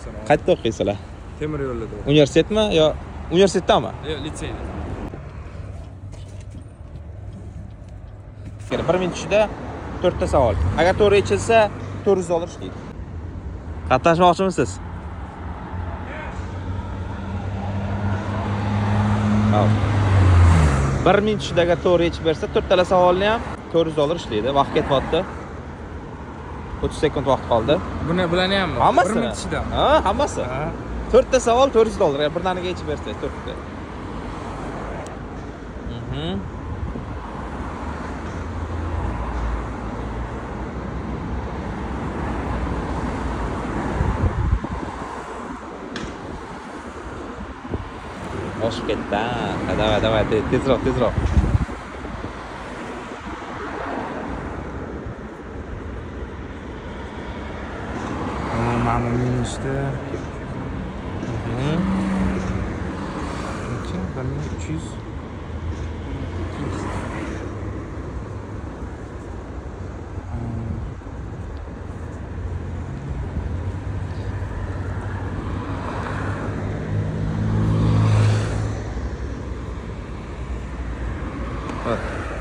Assalom. Qayerda o'qiysizlar? Temir yo'lda. Universitetmi yo universitetdami? Yo'q, litseyda. Bir minut ichida 4 ta savol. Agar to'g'ri yechilsa, $400 ishlaydi. Qatnashmoqchimisiz? Hop. Bir minut ichida agar to'g'ri yechib bersa, 4 tala savolni ham $400 ishlaydi. Vaqt ketyapti. 30 sekund vaqt qoldi. Buni bularni hammi? Hammasi. Bir minut ichida. Ha, hammasi. Ha. 4 ta savol $400. Agar birdaniga yechib bersangiz, 4 ta. Oshib ketdi. Ha, давай, давай, tezroq, tezroq. Mana minusda. Necha? 1300.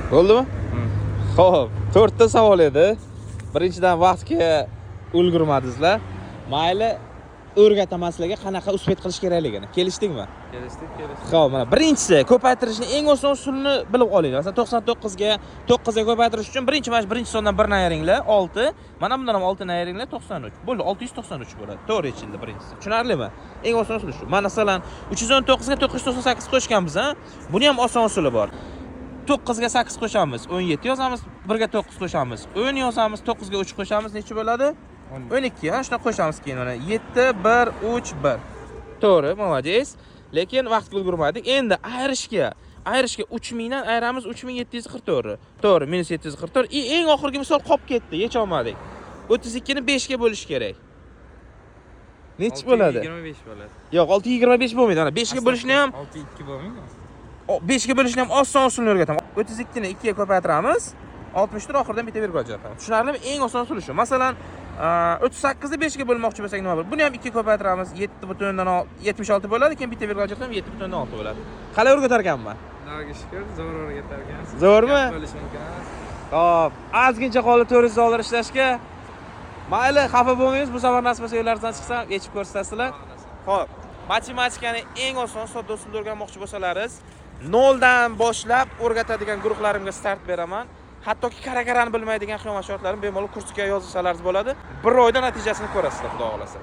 Bo'ldimi? Xo'p, 4 ta savol edi. Birinchidan vaqtga ulgurmadingizlar. Mayli, o'rgataman sizlarga qanaqa успеть qilish kerakligini. Kelishdikmi? Kelishdik, kelishdik. Xo'p, mana birinchisi ko'paytirishni eng oson usulini bilib olinglar. Masalan, 99 ga 9 ga ko'paytirish uchun birinchi mana shu birinchi sondan 1 ni ayiringlar, 6. Mana bundan ham 6 ni ayiringlar, 93. Bo'ldi, 693 bo'ladi. To'g'ri yechildi birinchisi. Tushunarlimi? Eng oson usuli shu. Mana masalan, 319 ga 998 qo'shganmiz, ha? Buni ham oson usuli bor. 9 ga 8 qo'shamiz, 17 yozamiz, 1 ga 9 qo'shamiz, 10 yozamiz, 9 ga 3 qo'shamiz, necha bo'ladi? 12, ha, shuni qo'shamiz keyin mana 7 1 3 1. To'g'ri, молодец. Lekin vaqtga ulgurmadik. Endi ayirishga 3000 dan ayiramiz 3744. To'g'ri, minus 744. И eng oxirgi misol qolib ketdi, yecha olmadik. 32 ni 5 ga bo'lish kerak. Necha bo'ladi? 25 bo'ladi. Yo'q, 625 bo'lmaydi. Mana 5 ga bo'lishni ham 6 2 bo'lmaydi. 5 ga bo'lishni ham oson usulini o'rgataman. 32 ni 2 ga ko'paytiramiz. 64 oxiridan bitta belgi ajratamiz. Tushunarlimi? Eng oson usuli shu. Masalan, 38 ni 5 ga bo'lmoqchi bo'lsak nima bo'ladi? Buni ham 2 ga ko'paytiramiz. 7.76 bo'ladi, keyin bitta belgi ajratamiz, 7.6 bo'ladi. Qalay o'rgatar ekanman? Xudoga shukur, zo'r o'rgatar ekansiz. Zo'rmi? Gap bo'lishi mumkin emas. Xo'p, ozgincha qoldi $400 ishlashga. Mayli, xafa bo'lmaymiz. Bu safar nasib bo'lsa yo'llaringizdan chiqsam, yechib ko'rsatasizlar. Xo'p, matematikani eng oson sodda usulda o'rganmoqchi bo'lsalaringiz, 0 dan boshlab o'rgatadigan guruhlarimga start beraman. Hattoki kara-karani bilmaydigan qiyomat shortlarim bemalol kursga yozilsalaringiz bo'ladi. Bir oyda natijasini ko'rasizlar, Xudo xolasa.